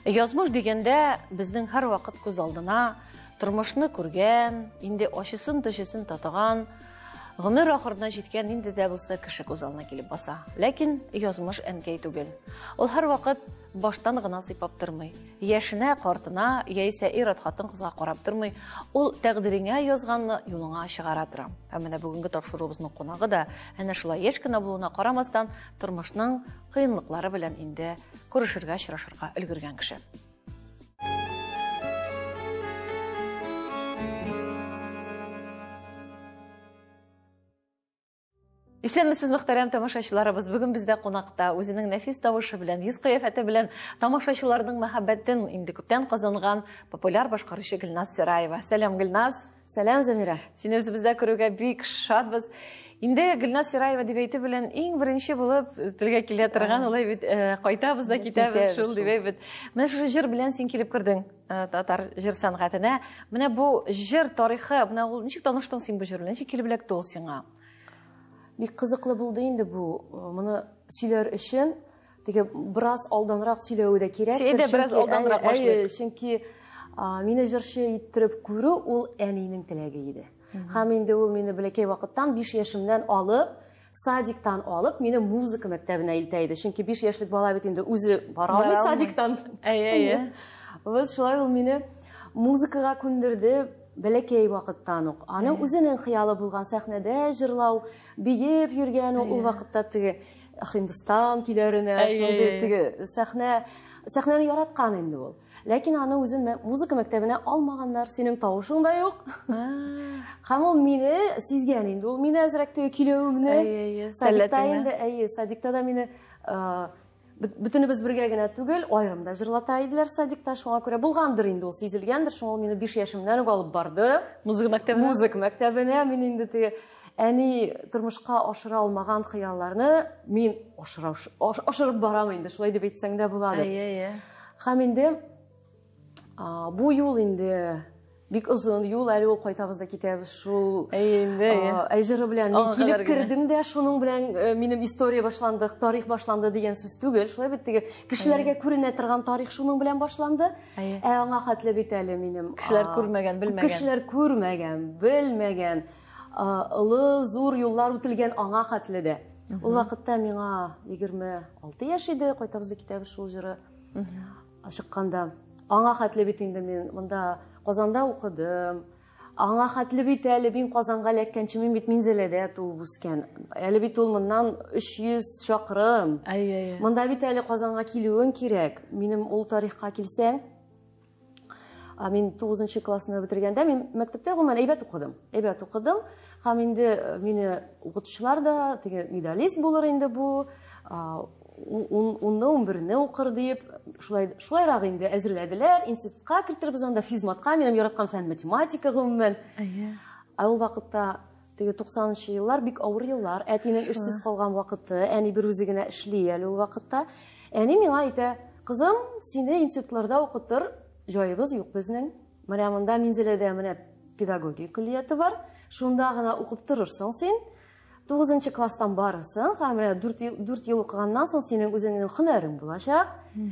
Язмыш дигәндә безнең һәрвакыт күз алдына тормышны күргән, инде ачысын-төчесен татыган, гомер ахырына җиткән нинди дә булса кеше күз алдына килеп баса. Ләкин язмыш әнкәй түгел. Ул һәрвакыт баштан гына сыйпап тормый. Яшенә, картына, яисә ир-ат хатын-кызга карап тормый. Ул тәкъдиреңә язганны юлыңа чыгара тора. Һәм менә бүгенге тапшыруыбызның кунагы да әнә шулай яшь кенә булуына карамастан, тормышның кыенлыклары белән инде күрешергә, очрашырга өлгергән кеше. Исәнмесез, мөхтәрәм тамашачыларыбыз. Бүген бездә кунакта үзенең нәфис тавышы белән, йөз кыяфәте белән тамашачыларның мәхәббәтен инде күптән казанган популяр башкаручы Гөлназ Сираева. Сәлам, Гөлназ. Сәлам, Замира. Сине үзебездә күрүгә бик шатбыз. Инде Гөлназ Сираева дип әйтү белән иң беренче булып телгә килә торган улай бит кайтабыз да китәбез шул дип әйбит. Менә шушы җыр белән син килеп кердең татар җыр сәнгатенә. Менә бу җыр тарихы, менә ул ничек таныштың син бу җыр белән? Ничек килеп эләкте ул сиңа? Бик кызыклы булды инде бу. Моны сөйләр өчен теге бераз алданрак сөйләве дә кирәк. Әйдә, бераз алданрак башлыйк. Чөнки мине җырчы иттереп күрү ул әнинең теләге иде. Һәм инде ул мине бәләкәй вакыттан, 5 яшемнән алып, садиктан алып, мине музыка мәктәбенә илтә иде. Чөнки 5 яшьлек бала бит инде үзе бара алмый садиктан. Әйе, әйе. Вот шулай ул мине музыкага күндерде бәләкәй вакыттан ук. Аның үзенең хыялы булган сәхнәдә җырлау, биеп йөргән ул вакытта теге Һиндстан көйләренә, шундый теге сәхнәне яраткан инде ул. Ләкин аны үзен музыка мәктәбенә алмаганнар, синең тавышың да юк. Һәм ул мине сизгән инде, ул мине әзрәк теге көйләвемне. Садикта инде, әйе, садикта да мине бөтенебез бергә генә түгел, аерым да җырлата иделәр садикта, шуңа күрә булгандыр инде ул, сизелгәндер, шуңа ул мине 5 яшемнән үк алып барды. Музыка мәктәбенә? Музыка мәктәбенә мин инде теге әни тормышка ашыра алмаган хыялларны мин ашырып барам инде, шулай дип әйтсәң дә буладыр. Әйе, әйе. Һәм инде бу юл инде бик озын юл, әле ул кайтабыз да китәбез шул. Әйе инде, әйе. Әй җыры белән мин килеп кердем дә, шуның белән минем история башланды, тарих башланды дигән сүз түгел. Шулай бит теге кешеләргә күренә торган тарих шуның белән башланды. Ә аңа хәтле бит әле минем, кешеләр күрмәгән, белмәгән. Кешеләр күрмәгән, белмәгән, олы зур юллар үтелгән аңа хәтле дә. Ул вакытта миңа 26 яшь иде, кайтабыз да китәбез шул җыры чыкканда. Аңа хәтле бит инде мин монда Казанда укыдым. Аңа хәтле бит әле мин Казанга эләккәнче мин бит Минзәләдә туып үскән. Әле бит ул моннан 300 чакрым. Әйе, әйе. Монда бит әле Казанга килүең кирәк. Минем ул тарихка килсәң, мин 9 классны бетергәндә мин мәктәптә гомумән әйбәт укыдым. Әйбәт укыдым. Һәм инде мине укытучылар да теге медалист булыр инде бу, унны, унберне укыр диеп, шулайрак инде әзерләделәр. Институтка кертербез анда, физматка, минем яраткан фән математика гомумән. Ә ул вакытта теге туксанынчы еллар бик авыр еллар. Әтинең эшсез калган вакыты, әни бер үзе генә эшли әле ул вакытта. Әни миңа әйтә: "Кызым, сине институтларда укытыр җаебыз юк безнең. Менә монда Минзәләдә менә педагогия көллияте бар. Шунда гына укып торырсың син. 9 класстан барырсың, һәм менә 4 ел укыганнан соң синең үзеңнең һөнәрең булачак.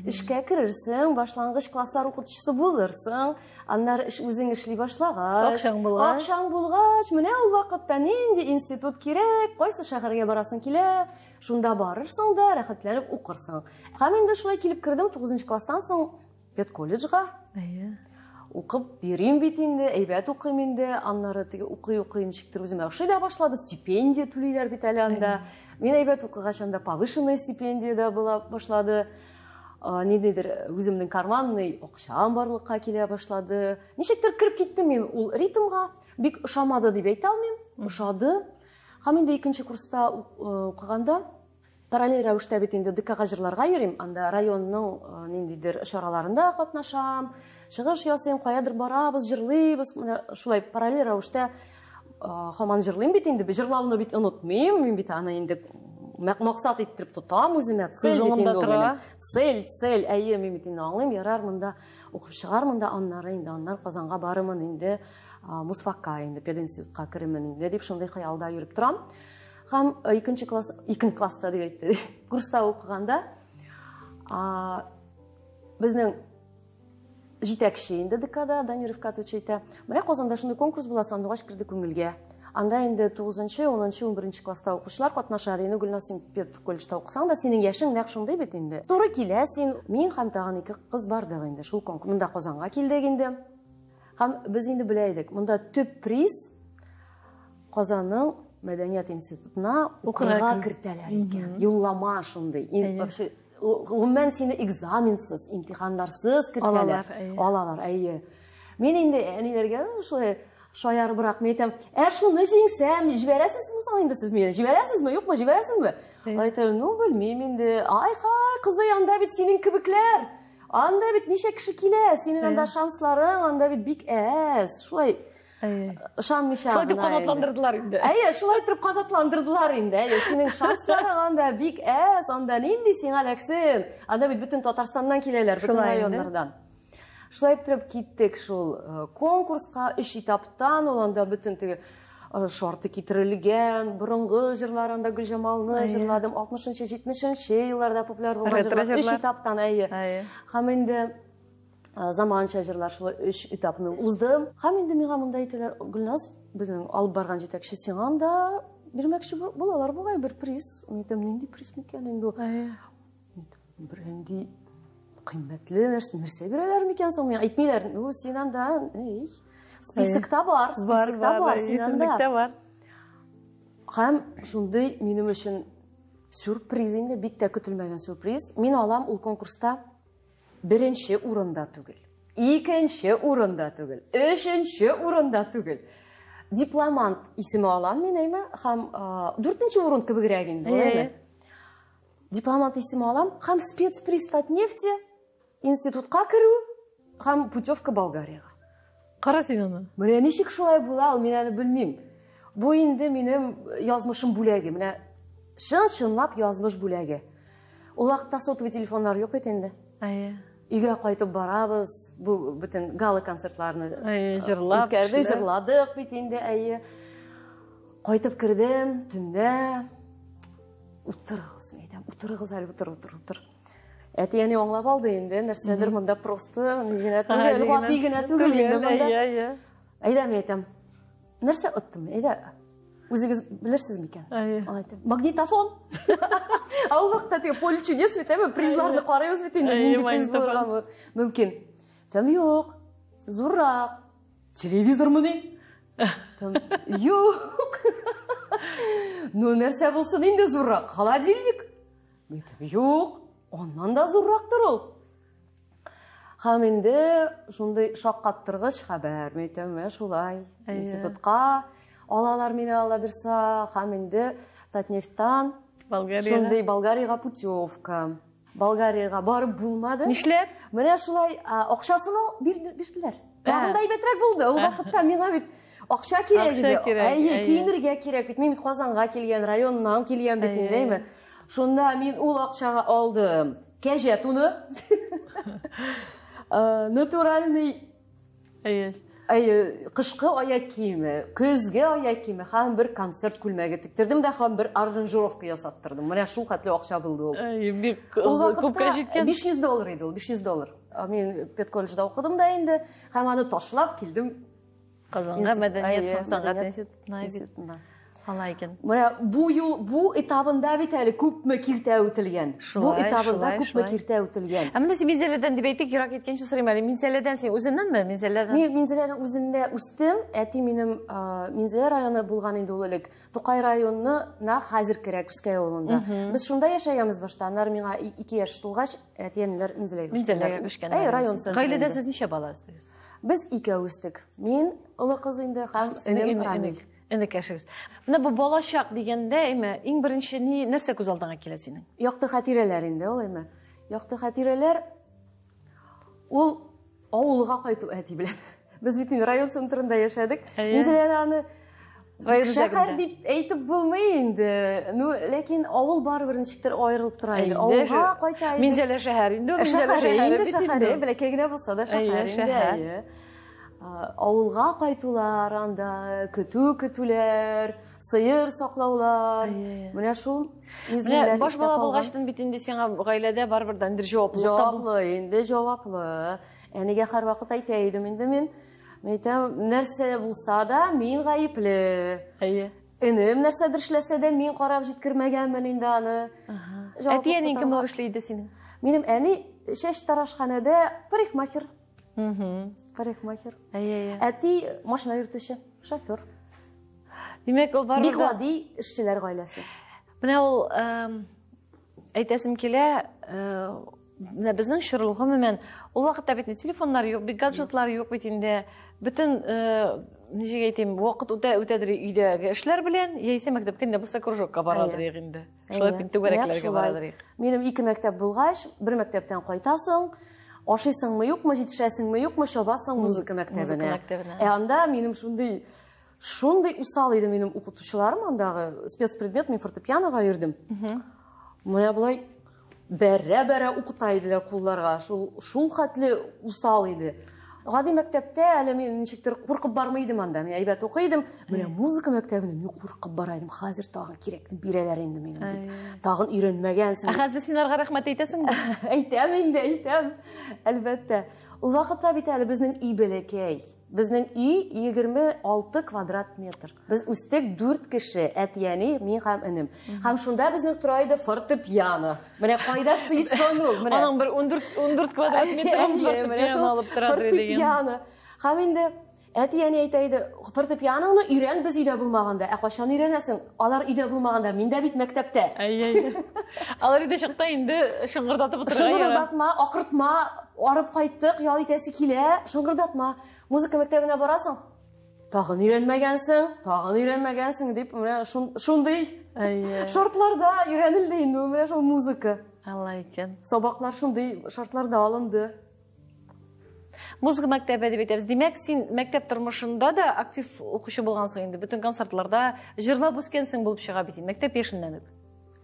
Эшкә керерсең, башлангыч класслар укытучысы булырсың. Аннары эш үзең эшли башлагач, Акчаң булгач. Акчаң булгач, менә ул вакытта нинди институт кирәк, кайсы шәһәргә барасың килә, шунда барырсың да рәхәтләнеп укырсың. Һәм инде шулай килеп кердем 9 класстан соң педколледжга. Укып йөрим бит инде, әйбәт укыйм инде. Аннары теге укый-укый ничектер үземә ошый да башлады, стипендия түлиләр бит әле анда. Мин әйбәт укыгач анда повышенная стипендия дә була башлады. Ниндидер үземнең карманный акчам барлыкка килә башлады. Ничектер кереп киттем мин ул ритмга. Бик ошамады дип әйтә алмыйм, ошады. Һәм инде икенче курста укыганда параллель рәвештә бит инде ДКга җырларга йөрим, анда районның ниндидер чараларында катнашам, чыгыш ясыйм, каядыр барабыз, җырлыйбыз. Менә шулай параллель рәвештә һаман җырлыйм бит инде, җырлауны бит онытмыйм, мин бит аны инде максат иттереп тотам үземә, цель бит инде ул минем. Цель, цель, әйе, мин бит инде аңлыйм, ярар, монда укып чыгармын да, аннары инде, аннары Казанга барырмын инде, мусфакка инде, пединститутка керермен инде дип шундый хыялда йөреп торам. Һәм икенче класс, икенче класста дип әйтте, курста укыганда, безнең Җитәкче инде ДКда, Данир Рифкатович әйтә. Менә Казанда шундый конкурс була, сандугач керде күңелгә. Анда инде 9, 10, 11 класста укучылар катнаша. Инде Гөлназ, син педколледжда укысаң да, синең яшең нәкъ шундый бит инде. Туры килә син. Мин һәм тагын ике кыз бардык инде шул конкурс. Монда Казанга килдек инде. Һәм без инде белә идек, монда төп приз Казанның мәдәният институтына укырга кертәләр икән. Юллама шундый. Вообще, гомумән сине экзаменсыз, имтиханнарсыз кертәләр. Алалар, әйе. Мин инде әниләргә шулай шаярыбрак мин әйтәм, ә шуны җиңсәм, җибәрәсезме соң инде сез мине? Җибәрәсезме, юкмы, җибәрәсезме? Әйтәм, ну, белмим инде. Ай-хай, кызый, анда бит синең кебекләр. Анда бит ничә кеше килә, синең анда шансларың, анда бит бик әз. Шулай ышанмыйча. Шулай дип канатландырдылар инде. Әйе, шулай итеп канатландырдылар инде. Әйе, синең шансларың анда бик әз, анда нинди сиңа эләксен? Анда бит бөтен Татарстаннан киләләр, бөтен районнардан. Шулай итеп киттек шул э, конкурска, өч этаптан ул анда бөтен теге э, шарты китерелгән, борынгы җырлар анда Гөлҗамалны җырладым, 60-нчы, 70-нче елларда популяр булган җырлар. Өч этаптан, әйе. Һәм инде э, заманча җырлар шулай өч этапны уздым. Һәм инде миңа монда әйтәләр, Гөлназ, безнең алып барган җитәкче сиңа анда бирмәкче булалар бугай бер приз. Мин әйтәм, нинди приз микән инде ул? Бер нинди кыйммәтле нәрсә, нәрсә бирәләр микән соң миңа? Әйтмиләр. Ну, син анда, эй, списокта бар, списокта бар, син анда. Бар. Һәм шундый минем өчен сюрприз инде, бик тә көтелмәгән сюрприз. Мин алам ул конкурста беренче урында түгел, икенче урында түгел, өченче урында түгел. Дипломант исеме алам мин, әйме, һәм дүртенче урын кебегрәк инде, әйме. Дипломант исеме алам һәм спецприз Татнефти институтка керү һәм путевка Болгариягә. Кара син аны. Менә ничек шулай була ул, мин әле белмим. Бу инде минем язмышым бүләге. Менә чын-чынлап язмыш бүләге. Ул вакытта сотовый телефоннар юк бит инде. Әйе. Өйгә кайтып барабыз, бу бөтен гала концертларны Әйе, җырлап, үткәрде, җырладык бит инде, әйе. Кайтып кердем, төнлә утырыгыз, мин әйтәм, утырыгыз әле, утыр, утыр, утыр. Әти-әни аңлап алды инде, нәрсәдер монда просто ни генә түгел, гади генә түгел инде монда. Әйдә, мин әйтәм, нәрсә оттым, әйдә, үзегез белерсез микән? Алай әйтәм, магнитофон. Ә ул вакытта теге поле чудес бит, әйме, призларны карыйбыз бит инде, нинди приз булырга мөмкин. Әйтәм, юк, зуррак. Телевизормыни? Юк. Ну, нәрсә булсын инде зуррак? Холодильник? Юк, аннан да зуррактыр ул. Һәм инде шундый шаккаттыргыч хәбәр, мин әйтәм, менә шулай. Институтка алалар мине ала бирса, һәм инде Татнефтьтан шундый Болгариягә путевка. Болгариягә барып булмады. Нишләп? Менә шулай акчасын бирделәр. Тагын да әйбәтрәк булды. Ул вакытта миңа бит акча кирәк иде. Әйе, киенергә кирәк бит. Мин бит Казанга килгән, районнан килгән бит инде, әйме. Шунда мин ул акчага алдым кәҗә туны. Натуральный Әйе. Әйе, кышкы аяк киеме, көзге аяк киеме һәм бер концерт күлмәге тектердем дә һәм бер аранжировка ясаттырдым. Менә шул хәтле акча булды ул. Әйе, бик күпкә җиткән. 500 доллар иде ул, 500 доллар. Мин педколледжда укыдым да инде һәм аны ташлап килдем Казанга мәдәният һәм сәнгать институтына. Алай икән. Менә бу юл, бу этабында бит әле күпме киртә үтелгән. Бу этабында күпме киртә үтелгән. Ә менә син Минзәләдән дип әйтик, ерак киткәнче сорыйм әле. Минзәләдән син үзеннәнме? Минзәләдән? Мин Минзәләнең үзендә үстем. Әти минем Минзәлә районы булган инде ул элек. Тукай районы на хәзер керә Күзкәй авылында. Без шунда яшәгәнбез башта. Аннары миңа 2 яшь тулгач, әти-әниләр Минзәләгә күчкәннәр. Минзәләгә күчкәннәр. Әй, район центры. Гаиләдә сез ничә бала үстегез? Без икәү үстек. Мин олы кыз инде һәм энем Рамил. Энекәшегез. Менә бу балачак дигәндә, әйме, иң беренче ни нәрсә күз алдыңа килә синең? Якты хатирәләр инде ул, әйме. Якты хатирәләр ул авылга кайту әти белән. Без бит инде район центрында яшәдек. Минзәләдә аны шәһәр дип әйтеп булмый инде. Ну, ләкин авыл барыбер ничектер аерылып тора инде. Авылга кайта инде. Минзәлә шәһәр инде, Минзәлә шәһәре инде, шәһәре, бәләкәй генә булса да шәһәр инде. Авылга кайтулар, анда көтү көтүләр, сыер саклаулар. Менә шул мизгелләр. Баш бала булгачтын бит инде сиңа гаиләдә барыбер дә инде җаваплылык. Җаваплы инде, җаваплы. Әнигә һәрвакыт әйтә идем инде мин. Мин әйтәм, нәрсә булса да, мин гаепле. Әйе. Энем нәрсәдер эшләсә дә, мин карап җиткермәгәнмен инде аны. Әти әниең кем булып эшли иде синең? Минем әни чәч тарашханәдә парикмахер. Парикмахер. Әйе, әйе. Әти машина йөртүче, шофер. Димәк, ул барыбер Бик гади эшчеләр гаиләсе. Менә ул әйтәсем килә, менә безнең чор ул гомумән, ул вакытта бит телефоннар юк, бит гаджетлар юк бит инде. Бөтен, ничек әйтим, вакыт үтә үтәдер өйдәге эшләр белән, яисә мәктәпкә инде булса кружокка барадыр инде. Шулай бит түгәрәкләргә барадыр. Минем ике мәктәп булгач, бер мәктәптән кайтасың, ашыйсыңмы юкмы, җитешәсеңме юкмы, чабасың музыка мәктәбенә. Ә анда минем шундый шундый усал иде минем укытучыларым андагы спецпредмет, мин фортепианога йөрдем. Менә болай бәрә-бәрә укыта иделәр кулларга. Шул хәтле усал иде. Гади мәктәптә әле мин ничектер куркып бармый идем анда. Мин әйбәт укый идем. Менә музыка мәктәбенә мин куркып бара идем. Хәзер тагын кирәкне бирәләр инде минем дип. Тагын өйрәнмәгәнсең. Ә хәзер син аларга рәхмәт әйтәсеңме? Әйтәм инде, әйтәм. Әлбәттә. Ул вакытта бит әле безнең өй бәләкәй. Безнең өй 26 квадрат метр. Без үстек 4 кеше, әти-әни, мин һәм энем. Һәм шунда безнең тора иде фортепиано. Менә кайда сыйсын ул? Менә. Аның бер 14 квадрат метр фортепиано алып тора дигән. Фортепиано. Һәм инде әти-әни әйтә иде, фортепианоны өйрән без өйдә булмаганда. Ә кайчан өйрәнәсең? Алар өйдә булмаганда, мин дә бит мәктәптә. Әйе. Алар өйдә чакта инде шыңгырдатып утырырга ярар. Шыңгырдатма, акыртма, арып кайттык, ял итәсе килә, шыңгырдатма. Музыка мәктәбенә барасың, тагын өйрәнмәгәнсең, тагын өйрәнмәгәнсең дип, менә шундый шартларда өйрәнелде инде ул, менә шул музыка. Алла икән. Сабаклар шундый шартларда алынды. Музыка мәктәбе дип әйтәбез. Димәк, син мәктәп тормышында да актив укучы булгансың инде. Бөтен концертларда җырлап үскәнсең булып чыга бит инде, мәктәп яшеннән үк.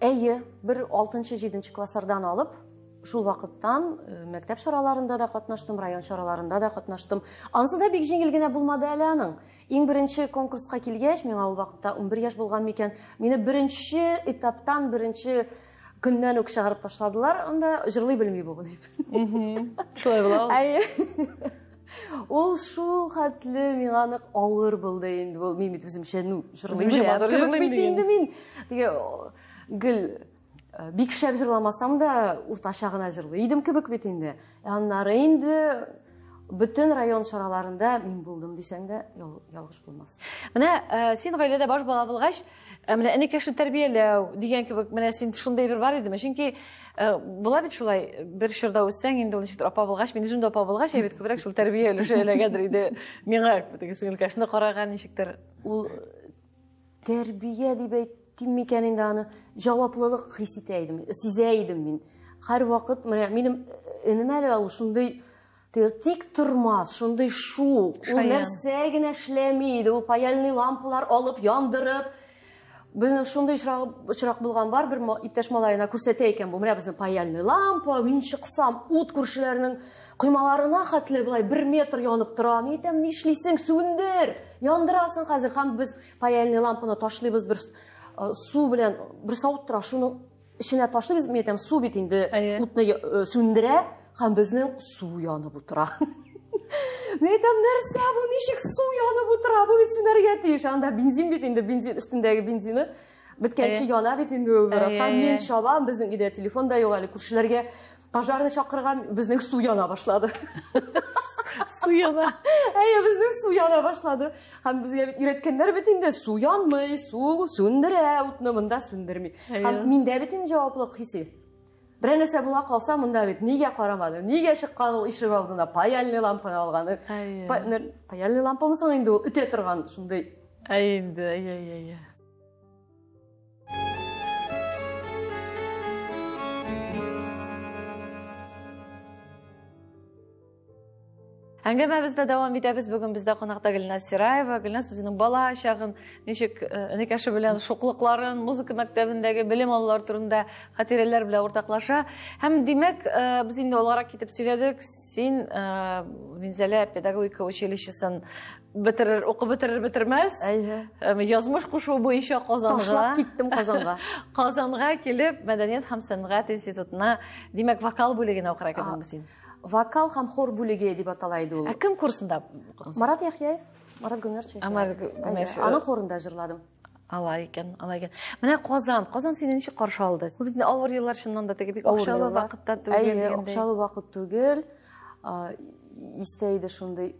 Әйе, бер 6-7 класслардан алып, шул вакыттан мәктәп чараларында да катнаштым, район чараларында да катнаштым. Ансы да бик җиңел генә булмады әле аның. Иң беренче конкурска килгәч, миңа ул вакытта 11 яшь булган микән, мине беренче этаптан, беренче көннән үк чыгарып ташладылар, анда җырлый белми бу дип. Шулай була ул. Әйе. Ул шул хәтле миңа нык авыр булды инде. Ул мин бит үземчә, ну, җырлый беләм. Җырлыйм бит инде мин. Теге гел бик шәп җырламасам да, уртача гына җырлый идем кебек бит инде. Аннары инде бөтен район чараларында мин булдым дисәң дә ялгыш булмас. Менә син гаиләдә баш бала булгач, менә энекәшне тәрбияләү дигән кебек, менә син шундый бер бар идеме? Чөнки була бит шулай, бер чорда үссәң, инде ул ничектер апа булгач, мин үзем дә апа булгач, әйбәт күбрәк шул тәрбия өлеше эләгәдер иде миңа, теге сеңелкәшне караган ничектер. Ул тәрбия дип әйтим микән инде аны, җаваплылык хис итә идем, сизә идем мин. Һәрвакыт менә минем энем әле ул шундый тик тормас, шундый шук, ул нәрсә генә эшләми иде, ул паяльный лампалар алып яндырып. Безнең шундый очрак булган бар, бер иптәш малаена күрсәтә икән бу, менә безнең паяльный лампа, мин чыксам, ут күршеләрнең коймаларына хәтле болай 1 метр янып тора. Мин әйтәм, нишлисең, сүндер, яндырасың хәзер. Һәм без паяльный лампаны ташлыйбыз бер су белән, бер савыт тора, шуның эченә ташлыйбыз, мин әйтәм, су бит инде утны сүндерә, һәм безнең су янып утыра. Мин әйтәм, нәрсә бу, ничек су янып утыра, бу бит сүнәргә тиеш. Анда бензин бит инде, бензин өстендәге бензины беткәнче яна бит инде ул бераз. Һәм мин чабам, безнең өйдә телефон да юк әле, күршеләргә пожарный чакырган, безнең су яна башлады. Су яна. Әйе, безнең су яна башлады. Һәм безгә бит өйрәткәннәр бит инде, су янмый, су сүндерә, утны монда сүндерми. Һәм миндә бит инде җаваплылык хисе. Берәр нәрсә була калса, монда бит нигә карамады, нигә чыккан ул ишек алдына, паяльный лампаны алган. Паяльный лампамы соң инде ул үтә торган шундый. Әй инде, әй, әй, әй. Ә Әңгәмәбездә дәвам итәбез. Бүген бездә кунакта Гөлназ Сираева. Гөлназ үзенең бала чагын, ничек энекәше белән шуклыкларын, музыка мәктәбендәге белем алулар турында хатирәләр белән уртаклаша. Һәм димәк, без инде алгарак китеп сөйләдек. Син Минзәлә педагогика училищесын бетерер, укып бетерер бетермәс. Әйе. Язмыш кушуы буенча Казанга. Ташлап киттем Казанга. Казанга килеп, Мәдәният һәм сәнгать институтына, димәк, вокал бүлегенә укырга кердеңме син? Вокал һәм хор бүлеге дип атала иде ул. Ә кем курсында укыдың? Марат Яхъяев, Марат Гомәрчев. Марат Гомәрчев. Аның хорында җырладым. Алай икән, алай икән. Менә Казан, Казан сине ничек каршы алды? Бу бит авыр еллар чыннан да теге бик акчалы вакытта түгел. Әйе, акчалы вакыт түгел. Истә иде шундый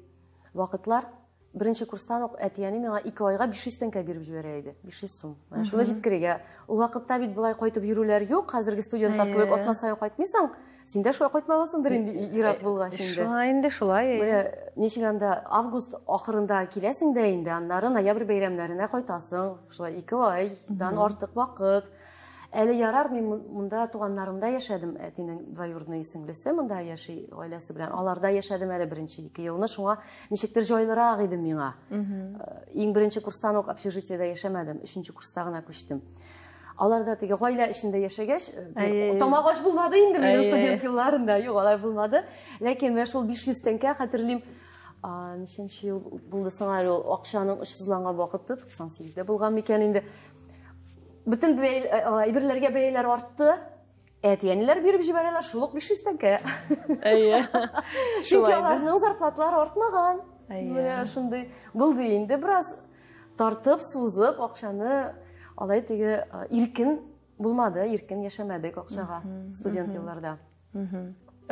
вакытлар. Беренче курстан ук әти-әни миңа 2 айга 500 тәңкә биреп җибәрә иде. 500 сум. Менә шуны җиткерергә. Ул вакытта бит болай кайтып йөрүләр юк. Хәзерге студентлар кебек атна саен кайтмыйсың. Син дә шулай кайтмагансыңдыр инде, ерак булгач инде. Шулай инде, шулай. Менә ничек анда август ахырында киләсең дә инде, аннары ноябрь бәйрәмнәренә кайтасың. Шулай 2 айдан артык вакыт. Әле ярар, мин монда туганнарымда яшәдем, әтинең двоюродный сеңлесе монда яши гаиләсе белән. Аларда яшәдем әле беренче 2 елны, шуңа ничектер җайлырак иде миңа. Иң беренче курстан ук общежитиедә яшәмәдем, 3 курста гына күчтем. Аларда теге гаилә эчендә яшәгәч, тамак ач булмады инде минем студент елларында, юк, алай булмады. Ләкин менә шул 500 тәңкә хәтерлим, ничәнче ел булды соң әле ул акчаның очсызланган вакыты, 98-дә булган микән инде. Бөтен әйберләргә бәяләр артты. Әти-әниләр биреп җибәрәләр шул ук 500 тәңкә. Әйе. Чөнки аларның зарплатлары артмаган. Менә шундый булды инде, бераз тартып, сузып акчаны алай теге иркен булмады, иркен яшәмәдек акчага студент елларда.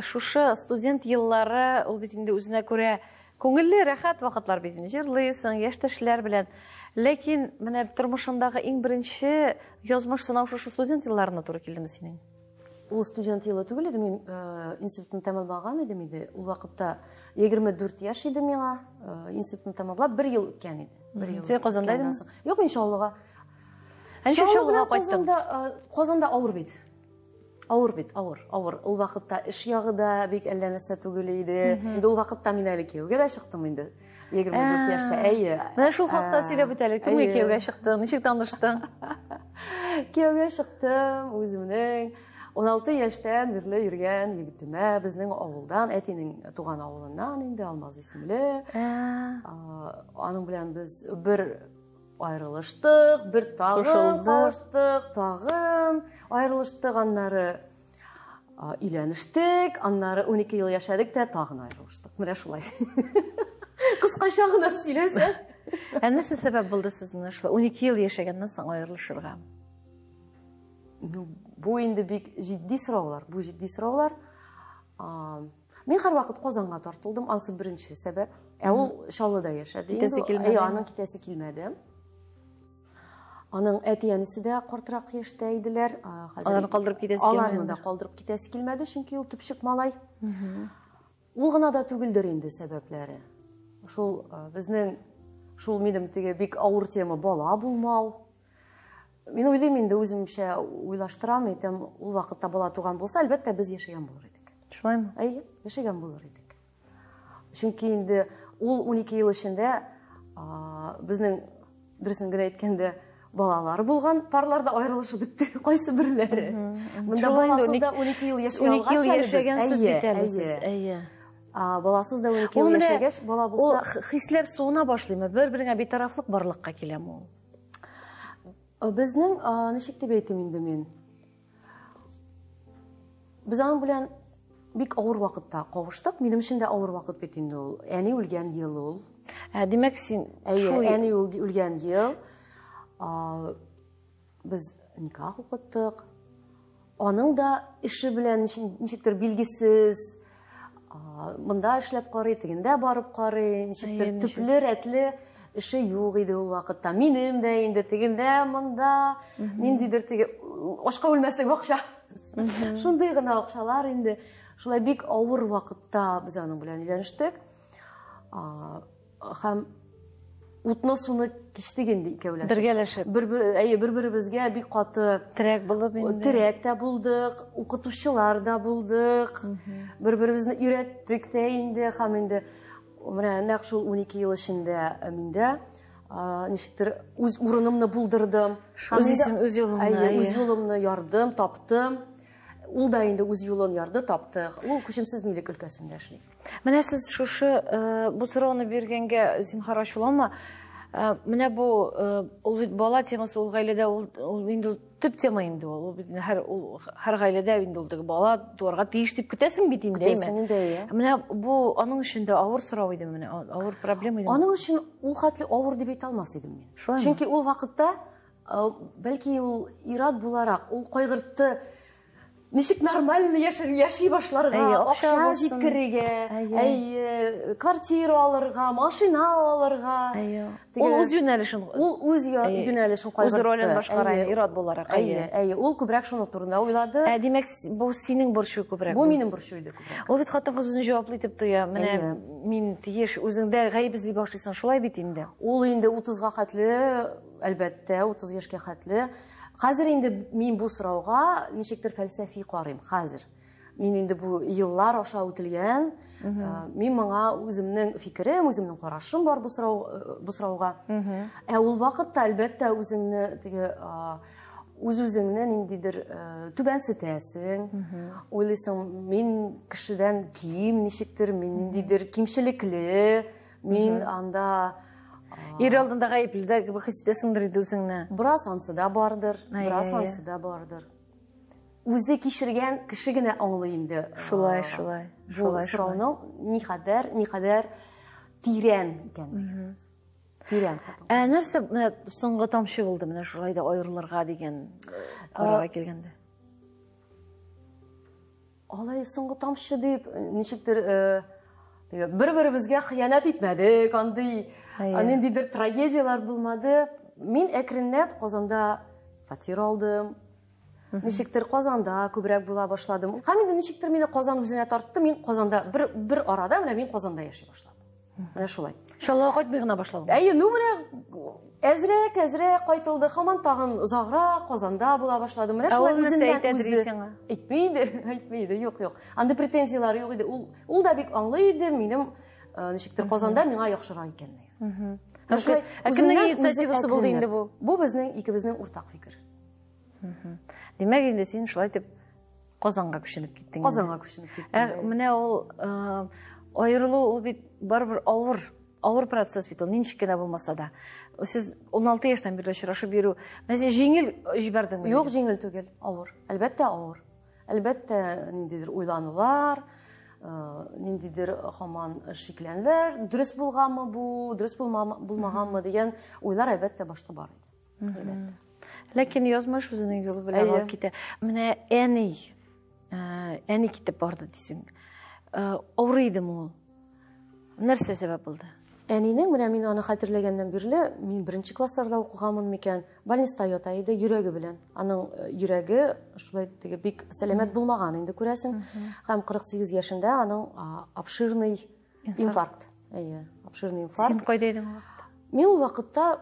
Шушы студент еллары ул бит инде үзенә күрә күңелле, рәхәт вакытлар бит инде. Җырлыйсың, яшьтәшләр белән. Ләкин менә тормышыңдагы иң беренче язмыш сынау шушы студент елларына туры килдеме синең? Ул студент елы түгел иде, мин институтны тәмамлаган идем инде. Ул вакытта 24 яшь иде миңа, институтны тәмамлап бер ел үткән иде. Бер ел. Син Казанда идеңме? Юк, мин Чаллыга. Ә ничек Чаллыга кайттың? Казанда авыр бит. Авыр бит, авыр, авыр. Ул вакытта эш ягы да бик әллә нәрсә түгел иде. Инде ул вакытта мин әле кияүгә дә чыктым инде. 24 яшьтә, әйе. Менә шул хакта сөйләп үт әле. Кемгә кияүгә чыктың? Ничек таныштың? Кияүгә чыктым үземнең 16 яшьтән бирле йөргән егетемә, безнең авылдан, әтинең туган авылыннан инде, Алмаз исемле. Аның белән без бер аерылыштык, бер тагын кавыштык, тагын аерылыштык, аннары өйләнештек, аннары 12 ел яшәдек тә тагын аерылыштык. Менә шулай. Кыскача гына сөйләсәң. Ә нәрсә сәбәп булды сезнең шулай 12 ел яшәгәннән соң аерылышырга? Ну, бу инде бик җитди сораулар, бу җитди сораулар. Мин һәрвакыт Казанга тартылдым, ансы беренче сәбәп. Ә ул Чаллыда яшәде. Китәсе килмәде. Әйе, аның китәсе килмәде. Аның әти-әнисе дә картрак яшьтә иделәр. Аларны калдырып китәсе килмәде. Аларны да калдырып китәсе килмәде, чөнки ул төпчек малай. Ул гына да түгелдер инде сәбәпләре. Шул безнең, шул минем теге бик авыр тема бала булмау. Мин уйлыйм инде, үземчә уйлаштырам, әйтәм, ул вакытта бала туган булса, әлбәттә, без яшәгән булыр идек. Шулаймы? Әйе, яшәгән булыр идек. Чөнки инде ул 12 ел эчендә, безнең, дөресен генә әйткәндә, балалары булган парлар да аерылышып бетте, кайсы берләре. Монда баласыз да 12 ел яшәй 12 ел алгач әле без. яшәгәнсез бит әле сез, Әйе. әйе. Баласыз да 12 ел Ул менә яшәгәч, бала булса Ул хисләр суына башлыймы? Бер-береңә битарафлык барлыкка киләме ул? Безнең, ничек дип әйтим инде мин? Без аның белән бик авыр вакытта кавыштык. Минем өчен дә авыр вакыт бит инде ул. Әни үлгән ел ул. Димәк, син Әйе, шул әни үлгән ел. Без никах укыттык. Аның да эше белән ничектер билгесез. Монда эшләп карый, тегендә барып карый, ничектер Әйе, ничек? төпле, рәтле эше юк иде ул вакытта. Минем дә инде тегендә, монда ниндидер теге ашка үлмәслек акча. Шундый гына акчалар инде. Шулай бик авыр вакытта без аның белән өйләнештек. Һәм утны суны кичтек инде икәүләшеп. Бергәләшеп. Әйе, бер-беребезгә бик каты терәк булып инде. Терәк тә булдык, укытучылар да булдык. Бер-беребезне өйрәттек тә инде һәм инде Менә нәкъ шул 12 ел эчендә мин дә ничектер үз урынымны булдырдым. Үз исем, үз юлымны. Әйе, үз юлымны ярдым, таптым. Ул да инде үз юлын ярды, тапты. Ул күчемсез милек өлкәсендә эшли. Менә сез шушы бу сорауны биргәнгә зинһар ачуланма. Менә бу ул бит бала темасы, ул гаиләдә ул инде төп тема инде ул. Ул бит һәр ул һәр гаиләдә инде ул теге бала туарга тиеш дип көтәсең бит инде, әйме? Көтәсең инде, әйе. Менә бу аның өчен дә авыр сорау иде, менә авыр проблема иде. Аның өчен ул хәтле авыр дип әйтә алмас идем мин. Шулаймы? Чөнки ул вакытта бәлки ул ир-ат буларак ул кайгыртты, ничек нормально яши башларга, Әйе, акча акча булсын. җиткерергә, Әйе. әйе, квартира алырга, машина алырга. Әйе. Теге- Ул үз юнәлешен Ул үз Әйе. юнәлешен Үз кайгыртты. ролен башкара Әйе. ир-ат буларак. Әйе, әйе, ул күбрәк шуның турында уйлады. Ә, димәк, бу синең борчу күбрәк. Бу минем борчу иде күбрәк. Ул бит хатын-кыз үзен җаваплы итеп тоя. Менә Әйе. мин тиеш, үзеңдә гаеп эзли башлыйсың, шулай бит инде. Ул инде 30-га хәтле, әлбәттә, 30 яшькә хәтле. Хәзер инде мин бу сорауга ничектер фәлсәфи карыйм, хәзер. Мин инде бу еллар аша үтелгән, мин моңа үземнең фикерем, үземнең карашым бар бу сорауга. Ә ул вакытта, әлбәттә, үзеңне теге үз-үзеңне ниндидер түбәнсетәсең. Уйлыйсың, мин кешедән ким ничектер, мин ниндидер кимчелекле, мин анда Ир алдында гаепле дә кебек хис итәсеңдер инде үзеңне. Бераз ансы да бардыр, бераз ансы да бардыр. Үзе кичергән кеше генә аңлый инде. Шулай, шулай. Бу Шулай, шулай. сорауның никадәр тирән икәнлеге. Тирән хатын. Ә нәрсә менә соңгы тамчы булды менә шулай да аерылырга дигән карарга килгәндә? Алай соңгы тамчы дип, ничектер, теге, бер-беребезгә хыянәт итмәдек, андый ниндидер трагедияләр булмады. Мин әкренләп Казанда фатир алдым. Ничектер Казанда күбрәк була башладым. Һәм инде ничектер мине Казан үзенә тартты. Мин Казанда бер арада менә мин Казанда яши башладым. Менә шулай. Чаллыга кайтмый гына башладың. Әйе, ну менә әзрәк, әзрәк кайтылды. Һаман тагын озаграк Казанда була башладым. Менә Ә шулай ул нәрсә үзеннән әйтә үзе. сиңа? Әйтми иде, әйтми иде. Юк, юк. Андый претензияләр юк иде. Ул да бик аңлый иде, минем ничектер Казанда миңа яхшырак икәнлеген. Менә шулай Ә кемнең үзеннән үзе инициативасы булды инде бу? Бу безнең икебезнең уртак фикер. Димәк, инде син шулай итеп Казанга күченеп киттең. Казанга күченеп киттем. Ә менә ул аерылу ул бит барыбер авыр, авыр процесс бит ул, ничек кенә булмаса да. Сез 16 яшьтән бирле очрашып йөрү, менә син җиңел җибәрдеңме? Юк, җиңел түгел, авыр. Әлбәттә, авыр. Әлбәттә, ниндидер уйланулар, ниндидер һаман шикләнүләр, дөрес булганмы бу, дөрес булмаганмы дигән уйлар әлбәттә башта бар иде. Әлбәттә. Ләкин язмыш үзенең юлы белән алып китә. Менә әни китеп барды дисең. Авырый идеме ул? Нәрсә сәбәп булды? Әнинең, менә мин аны хәтерләгәннән бирле, мин беренче классларда укыганмын микән, больниста ята иде йөрәге белән. Аның йөрәге шулай теге бик сәламәт булмаган инде, күрәсең. Һәм 48 яшендә аның обширный инфаркт. Әйе, обширный инфаркт. Син кайда идең ул вакытта? Мин ул вакытта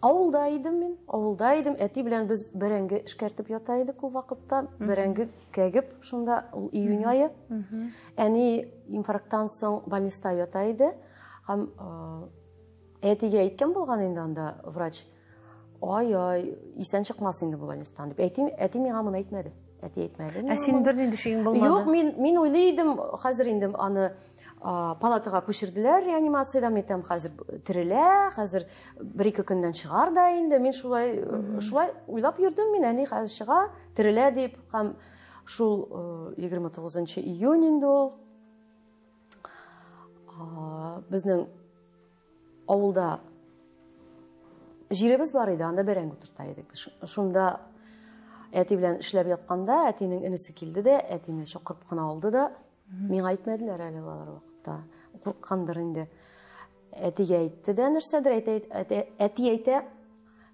авылда идем мин, авылда идем. Әти белән без бәрәңге эшкәртеп ята идек ул вакытта. Бәрәңге кәгеп шунда, ул июнь ае. Әни инфаркттан соң больниста ята иде. Һәм әтигә әйткән булган инде анда врач, ай-ай, исән чыкмас инде бу больництан дип. Әти миңа моны әйтмәде. Әти әйтмәде. Ә син бернинди шигең булмады? Юк, мин уйлый идем, хәзер инде аны палатага күчерделәр реанимациядән, мин әйтәм, хәзер терелә, хәзер бер-ике көннән чыгар да инде. Мин шулай уйлап йөрдем, мин әни хәзер чыга, терелә дип. Һәм шул егерме тугызынчы июнь инде ул. Безнең авылда җиребез бар иде, анда бәрәңге утырта идек. Шунда әти белән эшләп ятканда, әтинең энесе килде дә, әтине чакырып кына алды да, миңа әйтмәделәр әле алар вакытта. Курыккандыр инде. Әтигә әйтте дә нәрсәдер, әти әйтә,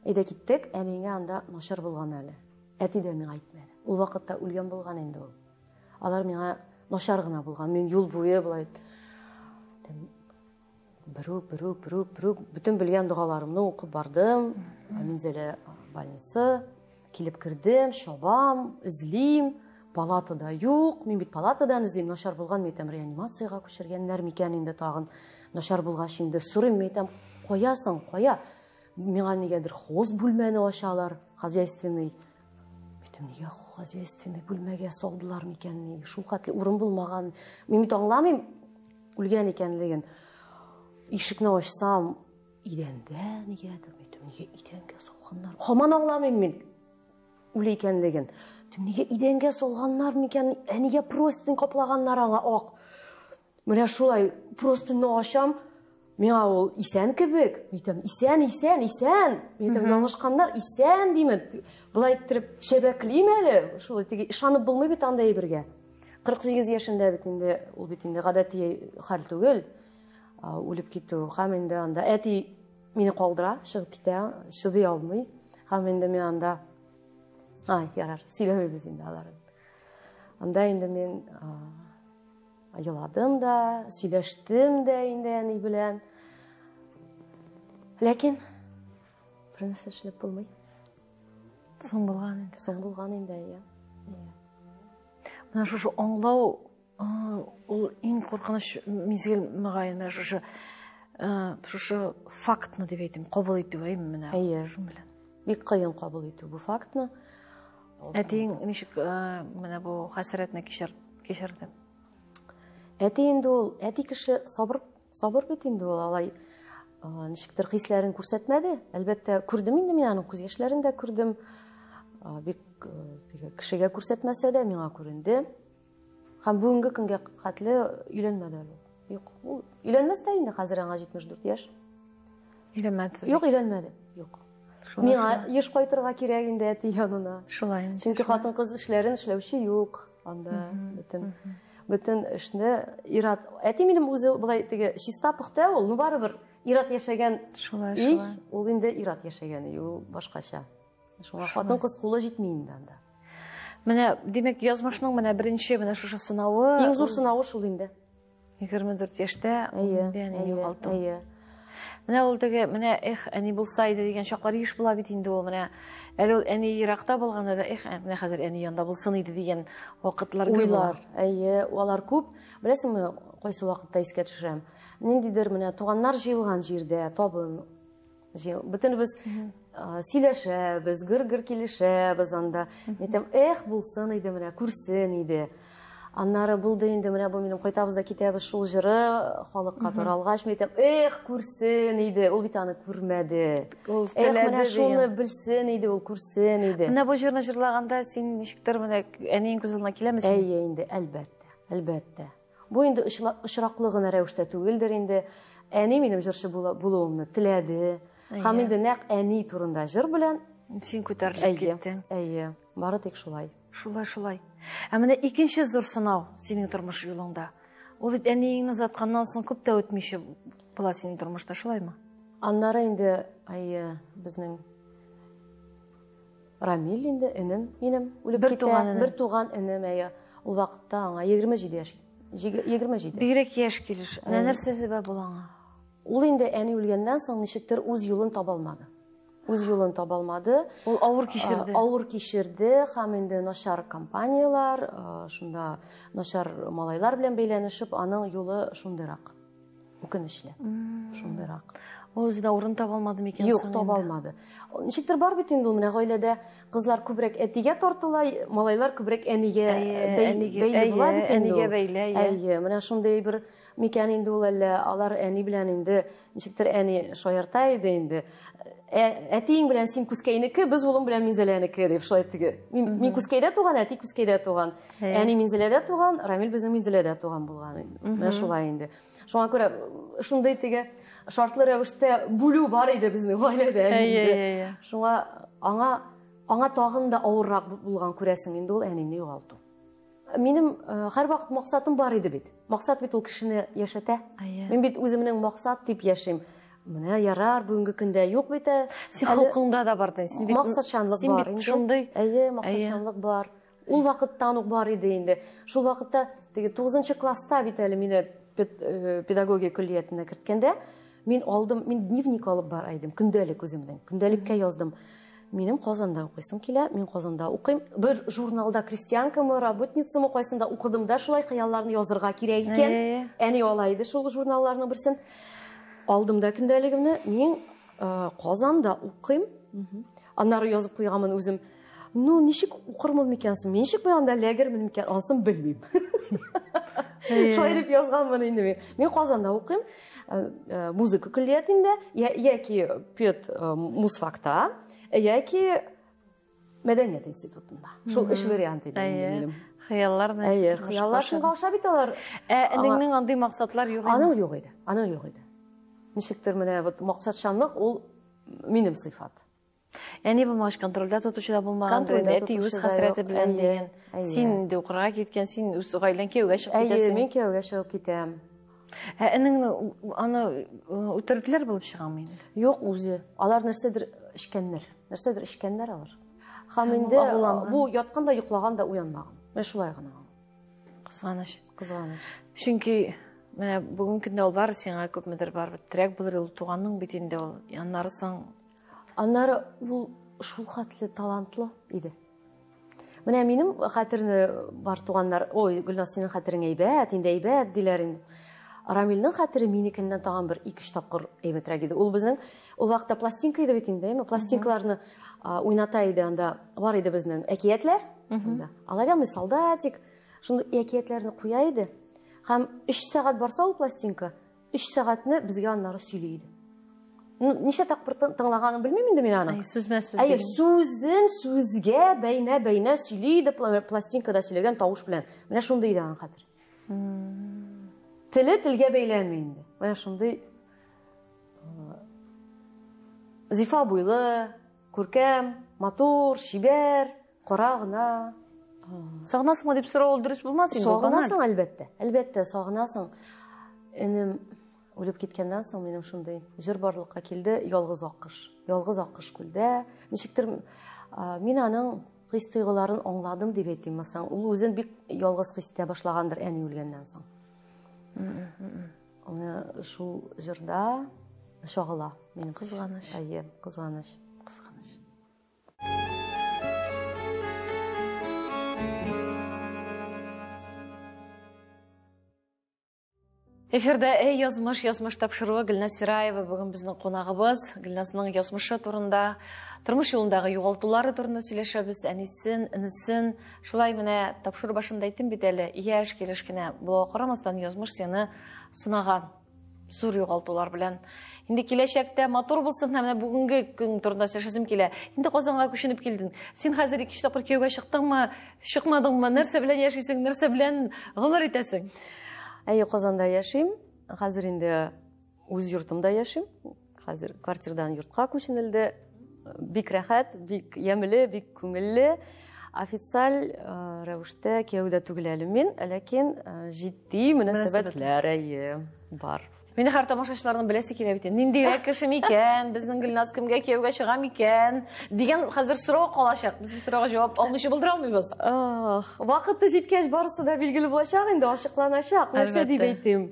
әйдә киттек, әниеңә анда начар булган әле. Әти дә миңа әйтмәде. Ул вакытта үлгән булган инде ул. Алар миңа начар гына булган. Мин юл буе болай берүк, берүк, берүк, берүк, бөтен белгән догаларымны укып бардым. Минзәлә больница, килеп кердем, чабам, эзлим. Палатада юк, мин бит палатадан эзлим, начар булган, мин әйтәм, реанимациягә күчергәннәр микән инде тагын. Начар булгач инде сорыйм, мин әйтәм, кая соң, кая? Миңа нигәдер хоз бүлмәне ачалар, хозяйственный. Әйтәм, нигә хозяйственный бүлмәгә салдылар микән? Ни? Шул хәтле урын булмаган. Мин бит аңламыйм үлгән икәнлеген. Ишекне ачсам, идәндә нигәдер, әйтәм, нигә идәнгә салганнар? Һаман аңламыйм мин үле икәнлеген. Нигә идәнгә салганнар микән? Ә нигә простынь каплаганнар аңа ак? Менә шулай простыньны ачам, миңа ул исән кебек. Әйтәм, исән, исән, исән. Мин әйтәм, ялгышканнар, исән димен. Болай иттереп чәбәклим әле. Шулай теге ышанып булмый бит андай әйбергә. 48 яшендә бит инде, ул бит инде гадәти хәл түгел. Үлеп китү. Һәм инде анда әти мине калдыра, чыгып китә, чыдый алмый. Һәм инде мин анда, ай, ярар, сөйләмибез инде аларын. Анда инде мин еладым да, сөйләштем дә инде әни белән. Ләкин бер нәрсә эшләп булмый. Соң булган инде. Соң булган инде, әйе. Менә шушы аңлау, ул иң куркыныч мизгел мөгаен, менә шушы фактны дип әйтим, кабул итү, әйеме менә? Әйе. Шуның белән. Бик кыен кабул итү бу фактны. Әтиең ничек менә бу хәсрәтне кичерде? Әти инде ул, әти кеше сабыр, сабыр бит инде ул, алай ничектер хисләрен күрсәтмәде. Әлбәттә, күрдем инде мин аның күз яшьләрен дә күрдем. Бик теге кешегә күрсәтмәсә дә миңа күренде. Һәм бүгенге көнгә хәтле өйләнмәде әле. Юк, ул өйләнмәс тә инде, хәзер аңа 74 яшь. Өйләнмәде. Юк, өйләнмәде. Юк. Миңа еш кайтырга кирәк инде әти янына. Шулай инде. Чөнки хатын-кыз эшләрен эшләүче юк анда бөтен эшне ир-ат. Әти минем үзе болай теге чиста пөхтә ул, ну барыбер ир-ат яшәгән шулай, өй, ул инде ир-ат яшәгән өй, ул башкача. Шуңа хатын-кыз кулы җитми инде анда. Менә, димәк, язмышның менә беренче менә шушы сынавы. Иң зур сынавы шул инде. 24 яшьтә инде әнине югалттым. Әйе. Менә ул теге, менә эх, әни булса иде дигән чаклар еш була бит инде ул, менә әле ул әни еракта булганда да, эх, менә хәзер әни янда булсын иде дигән вакытлар гел була. Уйлар, әйе, алар күп. Беләсеңме, кайсы вакытта искә төшерәм? Ниндидер менә туганнар җыелган җирдә, табын җыел. Бөтенебез сөйләшәбез, гөр-гөр килешәбез анда. Мин әйтәм, эх, булсын иде менә, күрсен иде. Аннары булды инде, менә бу минем кайтабыз да китәбез шул җыры халыкка таралгач, мин әйтәм, эх, күрсен иде. Ул бит аны күрмәде. Ул Эх, менә теләде шуны дигән. белсен иде, ул күрсен иде. Менә бу җырны җырлаганда син ничектер менә әниең күз алдына киләме син? Әйе инде, әлбәттә, әлбәттә. Бу инде очраклы гына рәвештә түгелдер инде. Әни минем җырчы булуымны теләде. Һәм инде нәкъ әни турында җыр белән син күтәрелеп Әйе, киттең. әйе, бары тик шулай. Шулай, шулай. Ә менә икенче зур сынау синең тормыш юлыңда. Ул бит әниеңне озатканнан соң күп тә үтмичә була синең тормышта, шулаймы? Аннары инде, әйе, безнең Рамил инде, энем минем үлеп Бер китә. туган энем. Бер туган энем, әйе. Ул вакытта аңа 27 яшь. 27. Бигрәк яшь килеш. Менә нәрсә сәбәп була аңа? Ул инде әни үлгәннән соң ничектер үз юлын таба алмады. Үз юлын таба алмады. Ул авыр кичерде. Авыр кичерде һәм инде начар компаниялар, шунда начар малайлар белән бәйләнешеп, аның юлы шундыйрак. Үкенечле. Шундыйрак. Ул үзе дә урын таба алмады микән Юк, соң таба инде? алмады. Ничектер бар бит инде ул, менә гаиләдә кызлар күбрәк әтигә тартыла, малайлар күбрәк әнигә Әйе, бәйле була бит инде әнигә ул. бәйле, әйе. Әйе, менә шундый бер микән инде ул, әллә алар әни белән инде ничектер әни шаярта иде инде. Әтиең белән син Күзкәйнеке, без улым белән Минзәләнеке дип шулай теге. Мин Күзкәйдә туган, әти Күзкәйдә туган. Әни Минзәләдә туган, Рамил безнең Минзәләдә туган булган инде. Менә шулай инде. Шуңа күрә шундый теге шартлы рәвештә бүлү бар иде безнең гаиләдә инде. Шуңа аңа тагын да авыррак булган күрәсең инде ул әнине югалту. Минем һәрвакыт максатым бар иде бит. Максат бит ул кешене яшәтә. Мин бит үземнең максат дип яшим. Менә ярар, бүгенге көндә юк бит ә. Син Әле холкыңда да бар дин. Син бит максатчанлык син бар бит инде. шундый. Әйе, максатчанлык бар. Ул вакыттан ук бар иде инде. Шул вакытта теге тугызынчы класста бит әле мине педагогия көллиятенә керткәндә, мин алдым, мин дневник алып бар идем, көндәлек үземнең. Көндәлеккә яздым. Минем Казанда укыйсым килә, мин Казанда укыйм. Бер журналда крестьянкамы, работницамы кайсында укыдым да шулай хыялларны язырга кирәк икән. Әни ала иде шул журналларның берсен. Алдым да көндәлегемне, мин Казанда укыйм. Аннары язып куйганмын үзем. Ну, ничек укырмын микән соң? Мин ничек мин анда эләгермен микән? Анысын белмим. Шулай дип язганмын инде мин. Мин Казанда укыйм, музыка көллиятендә, яки пед музфакта, яки мәдәният институтында. Шул өч вариант иде минем. Хыяллар Әйе, хыяллар шунга аша бит алар. Ә энеңнең андый максатлар юк иде? Аның юк иде. Аның юк иде. Ничектер менә вот максатчанлык ул минем сыйфат. Әни булмагач, контрольдә тотучы да булмаган, әти үз хәсрәте белән дигән. Син инде укырга киткән, син үз гаиләң кияүгә чыгып китәсең. Әйе, мин кияүгә чыгып китәм. Ә энеңне аны үтерделәр булып чыгамы инде? Юк, үзе. Алар нәрсәдер эчкәннәр. Нәрсәдер эчкәннәр алар. Һәм инде бу яткан да йоклаган да уянмаган. Менә шулай гына. Кызганыч. Кызганыч. Чөнки менә бүгенге көндә ул бар сиңа күпмедер барыбер терәк булыр ул туганың бит инде ул. Аннары соң Аннары ул шул хәтле талантлы иде. Менә минем хәтерне бар туганнар, ой, Гөлназ, синең хәтерең әйбәт, инде әйбәт диләр инде. Рамилнең хәтере минекеннән тагын бер 2-3 тапкыр әйбәтрәк иде. Ул безнең ул вакытта пластинка иде бит инде, әйме? Пластинкаларны уйната иде анда. Бар иде безнең әкиятләр. Анда. Оловянный солдатик. Шундый әкиятләрне куя иде. Һәм 3 сәгать барса ул пластинка, 3 сәгатьне безгә аннары сөйли иде. Ну, ничә тапкыр тыңлаганын белмим инде мин аның. Әй, сүзмә сүз. Әйе, сүзен сүзгә бәйнә-бәйнә сөйли иде, пластинкада сөйләгән тавыш белән. Менә шундый иде аның хәтере. Теле телгә бәйләнми инде. Менә шундый зифа буйлы, күркәм, матур, чибәр, кара гына. Сагынасыңмы дип сорау ул дөрес булмас инде. Сагынасың, әлбәттә. Әлбәттә, сагынасың. Энем үлеп киткәннән соң минем шундый җыр барлыкка килде, Ялгыз аккош. Ялгыз аккош күлдә. Ничектер мин аның хис тойгыларын аңладым дип әйтим, мәсәлән, ул үзен бик ялгыз хис итә башлагандыр әни үлгәннән соң. Аны шул җырда чагыла минем. Кызганыч. Әйе, кызганыч. Кызганыч. Эфирда Эй, язмыш, язмыш тапшыруы Гөлназ Сираева бүген безнең кунагыбыз. Гөлназның язмышы турында, тормыш юлындагы югалтулары турында сөйләшәбез. Әнисен, энесен. Шулай менә тапшыру башында әйттем бит әле, яшь килеш кенә булуга карамастан язмыш сине сынаган. Зур югалтулар белән. Инде киләчәктә матур булсын, һәм менә бүгенге көн турында сөйләшәсем килә. Инде Казанга күченеп килдең. Син хәзер ике тапкыр кияүгә чыктыңмы, чыкмадыңмы? Нәрсә белән яшисең, нәрсә белән гомер итәсең? Әйе, Казанда яшим. Хәзер инде үз йортымда яшим. Хәзер квартирадан йортка күченелде. Бик рәхәт, бик ямьле, бик күңелле. Официаль рәвештә кияүдә түгел әле мин, ләкин җитди мөнәсәбәтләр, әйе, бар. Мине һәр тамашачыларның беләсе килә бит. Ниндирәк кеше микән? Безнең Гөлназ кемгә кияүгә чыга микән? Дигән хәзер сорау калачак. Без бу сорауга җавап алмыйча булдыра алмыйбыз. Ах, вакыты җиткәч барысы да билгеле булачак инде, ачыкланачак. Нәрсә дип әйтим?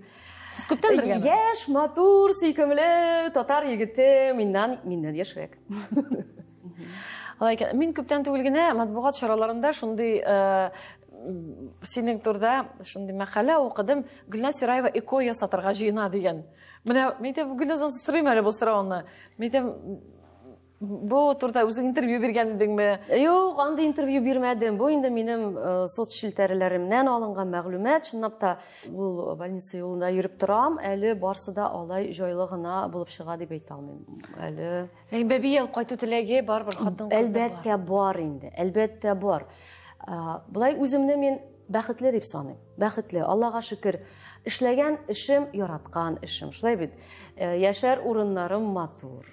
Сез күптән бергәме? Яшь, матур, сөйкемле татар егете миннән, миннән яшьрәк. Алай икән. Мин күптән түгел генә матбугат чараларында шундый синең турда шундый мәкалә укыдым. Гөлназ Сираева ЭКО ясатырга җыена дигән. Менә мин әйтәм, Гөлназдан сорыйм әле бу сорауны. Мин әйтәм, бу турда үзең интервью биргән идеңме? Юк, андый интервью бирмәдем. Бу инде минем соц челтәрләремнән алынган мәгълүмат. Чынлап та, ул больница юлында йөреп торам. Әле барсы да алай җайлы гына булып чыга дип әйтә алмыйм. Әле Ләкин бәби алып кайту теләге барыбер хатын-кызда бар. Әлбәттә бар инде. Әлбәттә бар. Болай үземне мин бәхетле дип саныйм. Бәхетле, Аллага шөкер. Эшләгән эшем, яраткан эшем. Шулай бит. Яшәр урыннарым матур.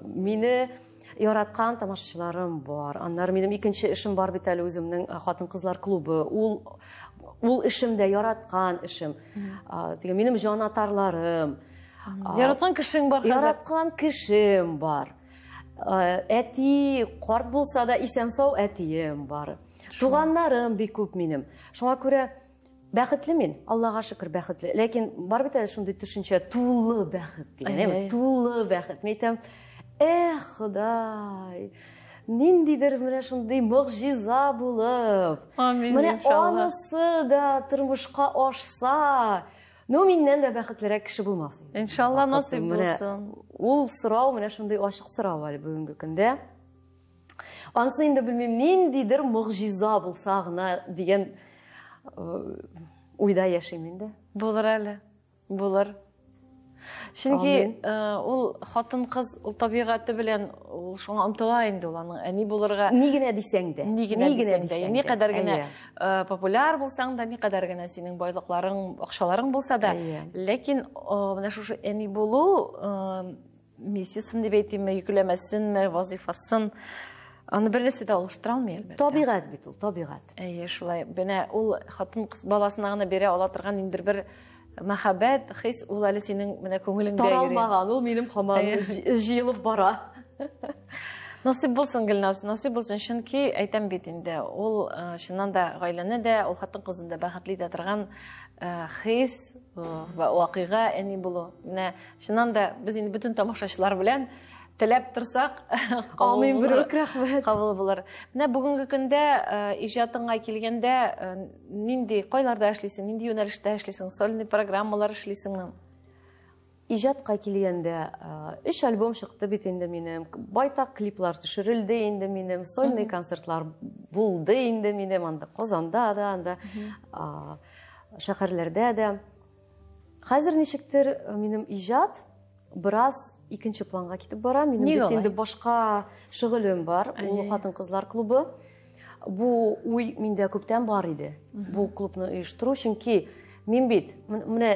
Мине яраткан тамашачыларым бар. Аннары минем икенче эшем бар бит әле үземнең хатын-кызлар клубы. Ул эшем дә яраткан эшем. Теге минем җанатарларым. Яраткан кешең бар хәзер. Яраткан кешем бар. Әти карт булса да исән-сау әтием бар. Туганнарым бик күп минем. Шуңа күрә бәхетле мин, Аллага шөкер бәхетле. Ләкин бар бит әле шундый төшенчә, тулы бәхет дигән, әйме? Тулы бәхет. Мин әйтәм, эх, Ходай. Ниндидер менә шундый могҗиза булып. Амин, Менә иншалла. анысы да тормышка ашса, ну миннән дә бәхетлерәк кеше булмас инде. Иншалла, Вакыты насыйп менә булсын. Ул сорау менә шундый ачык сорау әле бүгенге көндә. Анысы инде белмим, ниндидер могҗиза булса гына дигән уйда яшим инде. Булыр әле. Булыр. Чөнки ул хатын-кыз, ул табигате белән ул шуңа омтыла инде, ул аның әни булырга. Ни генә дисәң дә. Ни генә Ни генә дисәң дә, дисәң ни дә. кадәр генә, Әйе. популяр булсаң да, ни кадәр генә синең байлыкларың, акчаларың булса да, Әйе. ләкин менә шушы әни булу миссиясын дип әйтимме, йөкләмәсенме, вазифасын, аны бер нәрсә дә алыштыра алмый, әлбәттә. Табигать бит ул, табигать. Әйе, шулай. Менә ул хатын-кыз баласына гына бирә ала торган ниндидер бер мәхәббәт, хис, ул әле синең менә күңелеңдә йөри. Таралмаган, ул минем һаман Әйе. җыелып бара. Насыйп булсын, Гөлназ, насыйп булсын, чөнки әйтәм бит инде, ул чыннан да гаиләне дә, ул хатын-кызны да бәхетле итә торган хис, вакыйга әни булу. Менә чыннан да без инде бөтен тамашачылар белән теләп торсак, кабул Амин, булыр. бер рәхмәт. Кабул булыр. Менә бүгенге көндә иҗатыңа килгәндә, нинди, кайларда эшлисең, нинди юнәлештә эшлисең, сольный программалар эшлисеңме? Иҗатка килгәндә, 3 альбом чыкты бит инде минем, байтак клиплар төшерелде инде минем, сольный концертлар булды инде минем, анда Казанда да, анда, шәһәрләрдә дә. Хәзер ничектер минем иҗат бераз икенче планга китеп бара. Минем Нигә бит алай? инде башка шөгылем бар, ул хатын-кызлар клубы. Бу уй миндә күптән бар иде. Бу клубны оештыру, чөнки мин бит, менә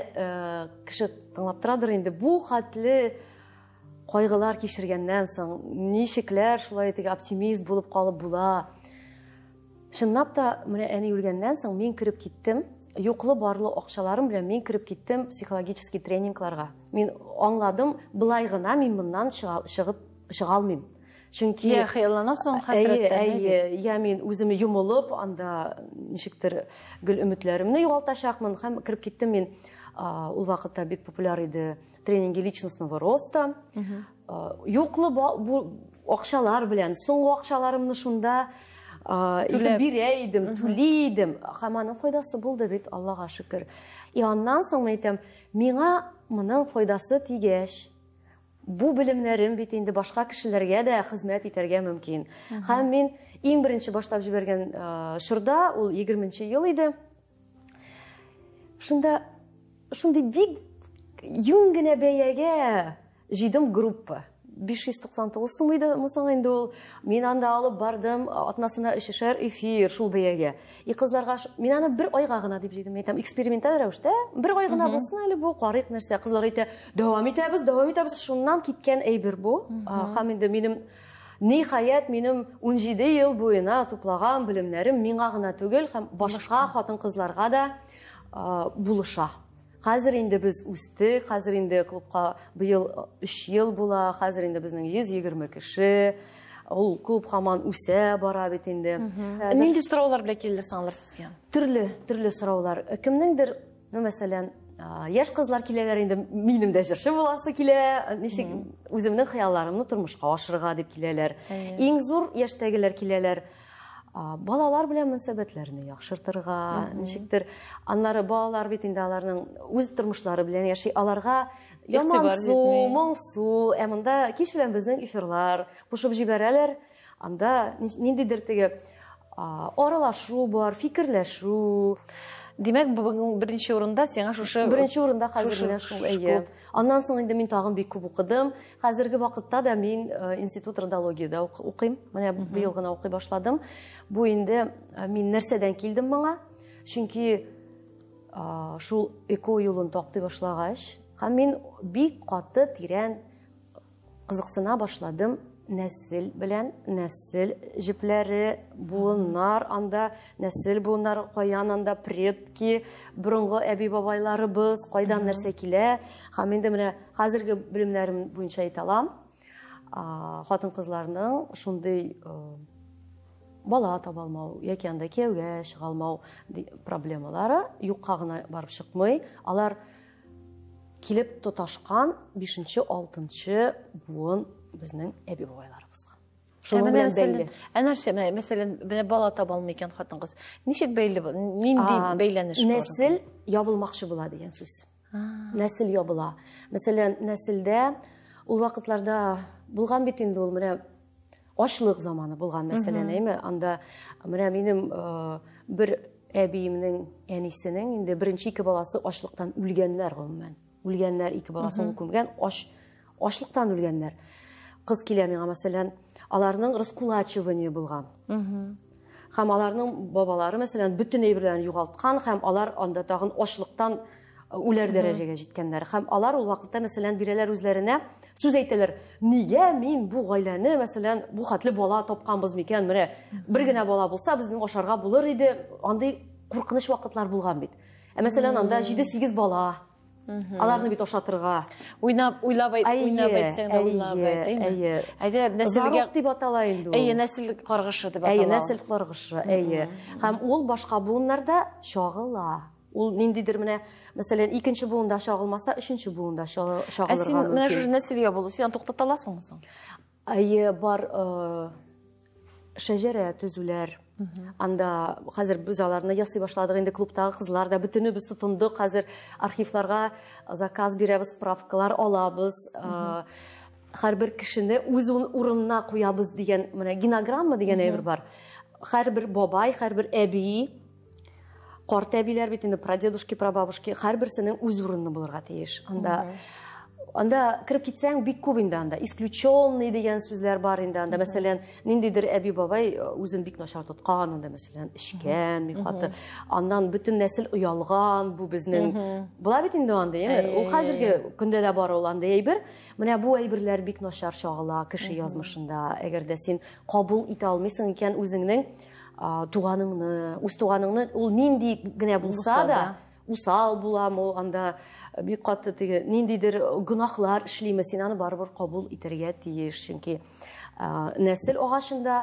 кеше тыңлап торадыр инде, бу хәтле кайгылар кичергәннән соң ничекләр шулай теге оптимист булып калып була. Чынлап та, менә әни үлгәннән соң мин кереп киттем. Юклы барлы акчаларым белән мин кереп киттем психологический тренингларга. Мин аңладым, былай гына мин моннан чыга алмыйм. Чөнки Я хыялланасың, Әйе, хәсрәттән, әйе, әйе. я мин үземне йомылып, анда ничектер гел өметләремне югалтачакмын һәм кереп киттем мин. Ул вакытта бик популяр иде тренинги личностного роста. Юклы бу акчалар белән, соңгы акчаларымны шунда, Түләп. итеп бирә идем, түли идем. Һәм аның файдасы булды бит, Аллага шөкер. И аннан соң мин әйтәм, миңа моның файдасы тигәч, бу белемнәрем бит инде башка кешеләргә дә хезмәт итәргә мөмкин. Һәм мин иң беренче башлап җибәргән чорда, ул егерменче ел иде. Шунда шундый бик юн генә бәягә җыйдым группа. 599 сум иде соң инде ул. Мин анда алып бардым, атнасына өчешәр эфир шул бәягә. И кызларга мин аны бер айга гына дип җыйдым. Әйтәм, эксперименталь рәвештә бер ай гына булсын әле бу, карыйк нәрсә. Кызлар әйтә, дәвам итәбез, дәвам итәбез. Шуннан киткән әйбер бу. Һәм инде минем ниһаять минем 17 ел буена туплаган белемнәрем миңа гына түгел, һәм башка хатын-кызларга да булыша. Хәзер инде без үстек, хәзер инде клубка быел 3 ел була, хәзер инде безнең 120 кеше. Ул клуб һаман үсә бара бит инде. Нинди сораулар белән килде соң алар сезгә? Төрле, төрле сораулар. Кемнеңдер, мәсәлән, яшь кызлар киләләр инде, минем дә җырчы буласы килә, ничек үземнең хыялларымны тормышка ашырырга дип киләләр. Иң зур яшьтәгеләр киләләр. Балалар белән мөнәсәбәтләрне яхшыртырга, ничектер. Аннары балалар бит инде аларның үз тормышлары белән яши, аларга Игътибар ямансу, җитми. моңсу, ә монда кич белән безнең эфирлар кушып җибәрәләр. Анда ниндидер теге, аралашу бар, фикерләшү. Димәк, бүген беренче урында сиңа шушы Беренче урында хәзер шушы менә шул, шушы әйе. клуб. Аннан соң инде мин тагын бик күп укыдым. Хәзерге вакытта да мин институт родологиядә укыйм. Менә быел гына укый башладым. Бу инде мин нәрсәдән килдем моңа? Чөнки шул эко юлын таптый башлагач, һәм мин бик каты тирән кызыксына башладым нәсел белән, нәсел җепләре, буыннар анда, нәсел буыннары каян анда, предки, борынгы әби-бабайларыбыз, кайдан нәрсә килә. Һәм инде менә хәзерге белемнәрем буенча әйтә алам, хатын-кызларның шундый бала таба алмау яки анда кияүгә чыга алмау проблемалары юкка гына барып чыкмый. Алар килеп тоташкан бишенче, алтынчы буын безнең әби-бабайларыбызга. Шуның белән бәйле. Ә нәрсә, мәсәлән, менә бала таба алмый икән хатын-кыз. Ничек бәйле бу? Нинди бәйләнеш бар? Нәсел ябылмакчы була дигән сүз. Нәсел ябыла. Мәсәлән, нәселдә ул вакытларда булган бит инде ул менә ачлык заманы булган, мәсәлән, әйме? Анда менә минем бер әбиемнең әнисенең инде беренче ике баласы ачлыктан үлгәннәр гомумән. Үлгәннәр, ике баласын күмгән, ач ачлыктан үлгәннәр. Кыз килә миңа, мәсәлән, аларның раскулачивание булган. Һәм аларның бабалары, мәсәлән, бөтен әйберләрен югалткан, һәм алар анда тагын ачлыктан үләр дәрәҗәгә җиткәннәр. Һәм алар ул вакытта, мәсәлән, бирәләр үзләренә, сүз әйтәләр, нигә мин бу гаиләне, мәсәлән, бу хәтле бала тапканбыз микән, менә бер генә бала булса, безнең ашарга булыр иде. Андый куркыныч вакытлар булган бит. Ә мәсәлән, анда 7-8 бала. Аларны бит ашатырга. Уйнап, уйлап әйт, уйнап әйтсәң дә уйлап әйт, әйе. Әйдә, нәселгә дип атала инде ул. Әйе, нәсел каргышы дип атала. Әйе, нәсел каргышы, әйе. Һәм ул башка буыннарда чагыла. Ул ниндидер менә, мәсәлән, икенче буында чагылмаса, өченче буында чагылырга мөмкин. Ә син менә шушы нәсел ябылу, син аны туктата аласыңмы соң? Әйе, бар шәҗәрә төзүләр. Анда хәзер без аларны ясый башладык инде, клубтагы кызлар да бөтенебез тотындык. Хәзер архивларга заказ бирәбез, справкалар алабыз. Һәрбер кешене үз урынына куябыз дигән, менә генограмма дигән әйбер бар. Һәрбер бабай, һәрбер әби, карт әбиләр бит инде, прадедушки, прабабушки, һәрберсенең үз урыны булырга тиеш. Анда кереп китсәң бик күп инде анда. Исключенный дигән сүзләр бар инде анда. Мәсәлән, ниндидер әби бабай үзен бик начар тоткан, анда мәсәлән, эчкән, бик каты. Аннан бөтен нәсел оялган, бу безнең. Була бит инде анда, әйеме? Ул хәзерге көндә дә бар ул андый әйбер. Менә бу әйберләр бик начар чагыла кеше язмышында. Әгәр дә син кабул итә алмыйсың икән үзеңнең туганыңны, үз туганыңны, ул нинди генә булса да, усал буламы ул анда, бик каты теге ниндидер гөнаһлар эшлиме, син аны барыбер кабул итәргә тиеш, чөнки нәсел агачында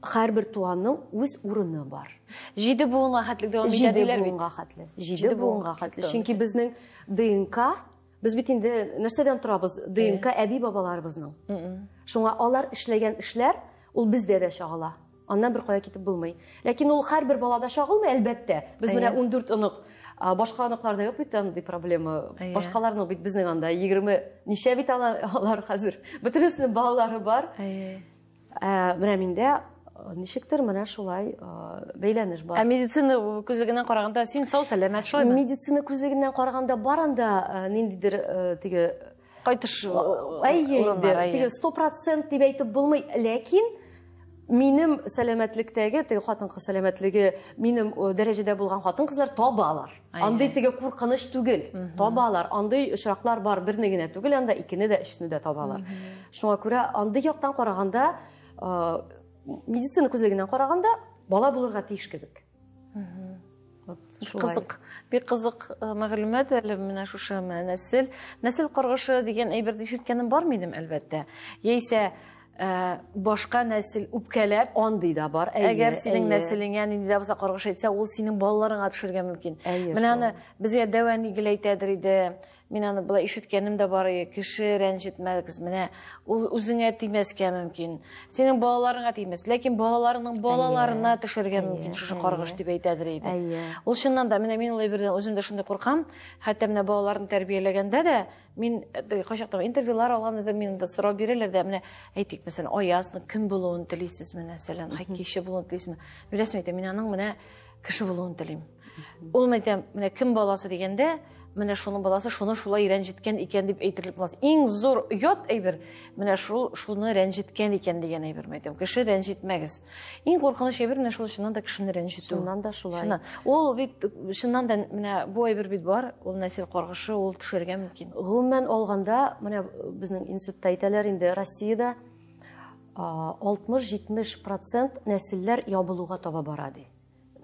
һәрбер туганның үз урыны бар. 7 буынга хәтле дәвам итә диләр бит. 7 буынга хәтле. 7 буынга хәтле. Чөнки безнең ДНК, без бит инде нәрсәдән торабыз? ДНК әби бабаларыбызның. Шуңа алар эшләгән эшләр ул бездә дә чагыла. Аннан бер кая китеп булмый. Ләкин ул һәрбер балада чагылмый, әлбәттә. Без менә 14 онык, башка оныкларда юк бит андый проблема. Башкаларның бит безнең анда 20 ничә бит алар хәзер. Бөтенесенең балалары бар. Менә миндә ничектер менә шулай бәйләнеш бар. Ә медицина күзлегеннән караганда син сау сәламәт шулаймы? Медицина күзлегеннән караганда бар анда ниндидер теге кайтыш әйе инде, теге 100% дип әйтеп булмый, ләкин минем сәламәтлектәге, теге хатын-кыз сәламәтлеге минем дәрәҗәдә булган хатын-кызлар табалар. Андый теге куркыныч түгел, табалар. Андый очраклар бар, берне генә түгел, анда икене дә, өчне дә табалар. Шуңа күрә андый яктан караганда, медицина күзлегеннән караганда, бала булырга тиеш кебек. Кызык, бик кызык мәгълүмат әле менә шушы нәсел. Нәсел каргышы дигән әйберне ишеткәнем бар минем, әлбәттә. Яисә башка нәсел үпкәләп, андый да бар. Әгәр синең нәселеңә нинди дә булса каргыш әйтсә, ул синең балаларыңа төшергә мөмкин. Менә аны безгә дәү әни гел әйтәдер иде. Мин аны болай ишеткәнем дә бар иде. Кеше рәнҗетмәгез, менә ул үзеңә тимәскә мөмкин. Синең балаларыңа тимәс, ләкин балаларының балаларына төшергә мөмкин шушы каргыш дип әйтәдер иде. Ул чыннан да менә мин ул әйбердән үзем дә шундый куркам. Хәтта менә балаларны тәрбияләгәндә дә мин кайчакта интервьюлар алганда да мин дә сорау бирәләр дә, менә әйтик, мәсәлән, Аязның кем булуын телисезме, мәсәлән, хоккейчы булуын телисезме? Беләсезме, әйтәм, мин аның менә кеше булуын телим. Ул әйтәм, менә кем баласы дигәндә, менә шуның баласы шуны шулай рәнҗеткән икән дип әйтерлек булмас. Иң зур оят әйбер, менә шул шуны рәнҗеткән икән дигән әйбер, әйтәм. Кеше рәнҗетмәгез. Иң куркыныч әйбер менә шул чыннан да кешене рәнҗетү. Чыннан да шулай. Чыннан. Ул бит чыннан да менә бу әйбер бит бар, ул нәсел каргышы, ул төшәргә мөмкин. Гомумән алганда, менә безнең институтта әйтәләр инде, Россиядә алтмыш-җитмеш процент нәселләр ябылуга таба бара ди.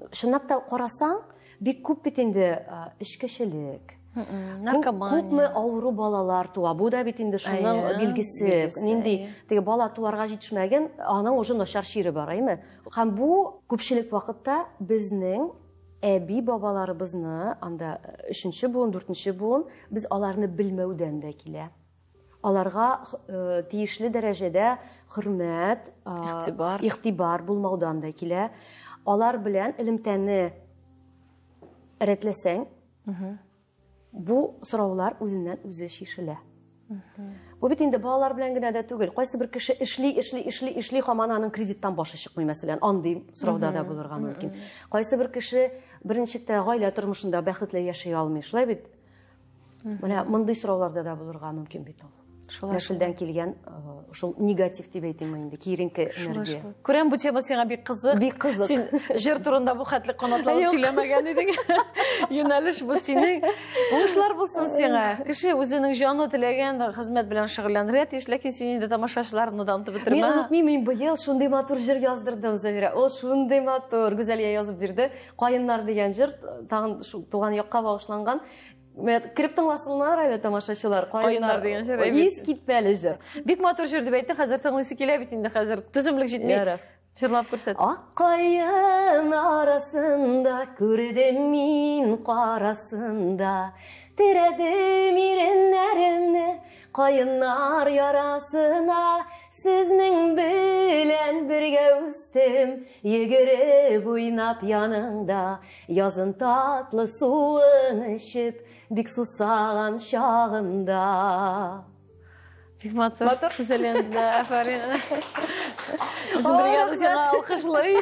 Чынлап та карасаң, бик күп бит инде эчкечелек. Наркомания. Күпме авыру балалар туа. Бу да бит инде шуның билгесе. Нинди теге бала туарга җитешмәгән, аның уже начар чире бар, әйме? Һәм бу күпчелек вакытта безнең әби бабаларыбызны, анда өченче буын, дүртенче буын, без аларны белмәүдән дә килә. Аларга тиешле дәрәҗәдә хөрмәт, игътибар булмаудан да килә. Алар белән элемтәне рәтләсәң, бу сораулар үзеннән үзе чишелә. Бу бит инде балалар белән генә дә түгел. Кайсы бер кеше эшли, эшли, эшли, эшли, һаман аның кредиттан башы чыкмый, мәсәлән, андый сорауда да булырга мөмкин. Кайсы бер кеше беренчектә гаилә тормышында бәхетле яши алмый. Шулай бит? Менә мондый сорауларда да булырга мөмкин бит ул. Нәселдән килгән шул негатив дип әйтимме инде, киеренке энергия. Күрәм, бу тема сиңа бик кызык. Бик кызык. Син җыр турында бу хәтле канатланып сөйләмәгән идең. Юнәлеш бу синең. Уңышлар булсын сиңа. Кеше үзенең җаны теләгән хезмәт белән шөгыльләнергә тиеш, ләкин син инде тамашачыларны да онытып бетермә. Мин онытмыйм, мин быел шундый матур җыр яздырдым, Замира. Ул шундый матур. Гүзәлия язып бирде. Каеннар дигән җыр, тагын шул туган якка багышланган. Кереп тыңласыннар әле тамашачылар. Каеннар дигән җыр. Ис китмәле җыр. Бик матур җыр дип әйттең, хәзер тыңлыйсы килә бит инде, хәзер түземлек җитми. Җырлап күрсәт. Ак каен арасында күрдем мин карасында, терәдем иреннәремне каеннар ярасына, сезнең белән бергә үстем, йөгереп уйнап яныңда, язын татлы суын эчеп, бик сусаган чагымда. Бик матур. Матур. Гүзәлия, афәрин. Безнең бригада сиңа алкышлый.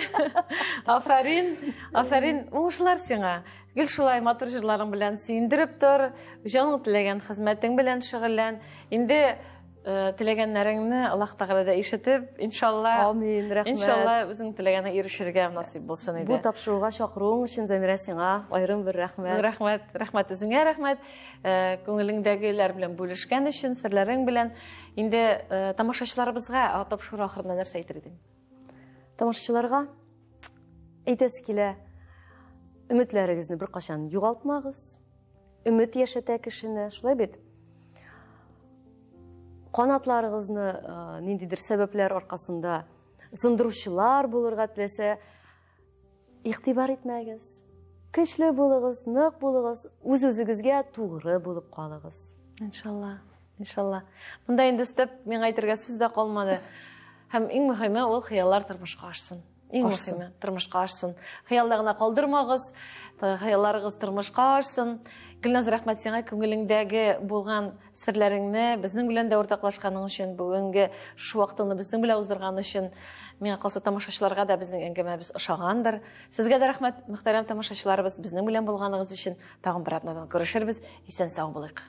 Афәрин, афәрин. Уңышлар сиңа. Гел шулай матур җырларың белән сөендереп тор, җаның теләгән хезмәтең белән шөгыльлән. Инде теләгәннәреңне Аллаһ Тәгалә дә ишетеп, иншалла. Амин, рәхмәт. Иншалла, үзең теләгәнеңә ирешергә насыйп булсын иде. Бу тапшыруга чакыруың өчен, Замира, сиңа аерым бер рәхмәт. Рәхмәт, рәхмәт үзеңә, рәхмәт. Күңелеңдәгеләр белән бүлешкән өчен, серләрең белән. Инде тамашачыларыбызга тапшыру ахырында нәрсә әйтер идең? Тамашачыларга әйтәсе килә, өметләрегезне беркайчан югалтмагыз. Өмет яшәтә кешене, шулай бит? Канатларыгызны ниндидер сәбәпләр аркасында сындыручылар булырга теләсә, игътибар итмәгез. Көчле булыгыз, нык булыгыз, үз-үзегезгә тугры булып калыгыз. Иншалла, иншалла. Монда инде өстәп миңа әйтергә сүз дә калмады. Һәм иң мөһиме ул хыяллар тормышка ашсын. Иң мөһиме тормышка ашсын. Хыялда гына калдырмагыз, хыялларыгыз тормышка ашсын. Гөлназ, рәхмәт сиңа, күңелеңдәге булган серләреңне безнең белән дә уртаклашканың өчен, бүгенге шушы вакытыңны безнең белән уздырган өчен. Миңа калса, тамашачыларга да безнең әңгәмәбез ошагандыр. Сезгә дә рәхмәт, мөхтәрәм тамашачыларыбыз, безнең белән булганыгыз өчен. Тагын бер атнадан күрешербез. Исән сау булыйк.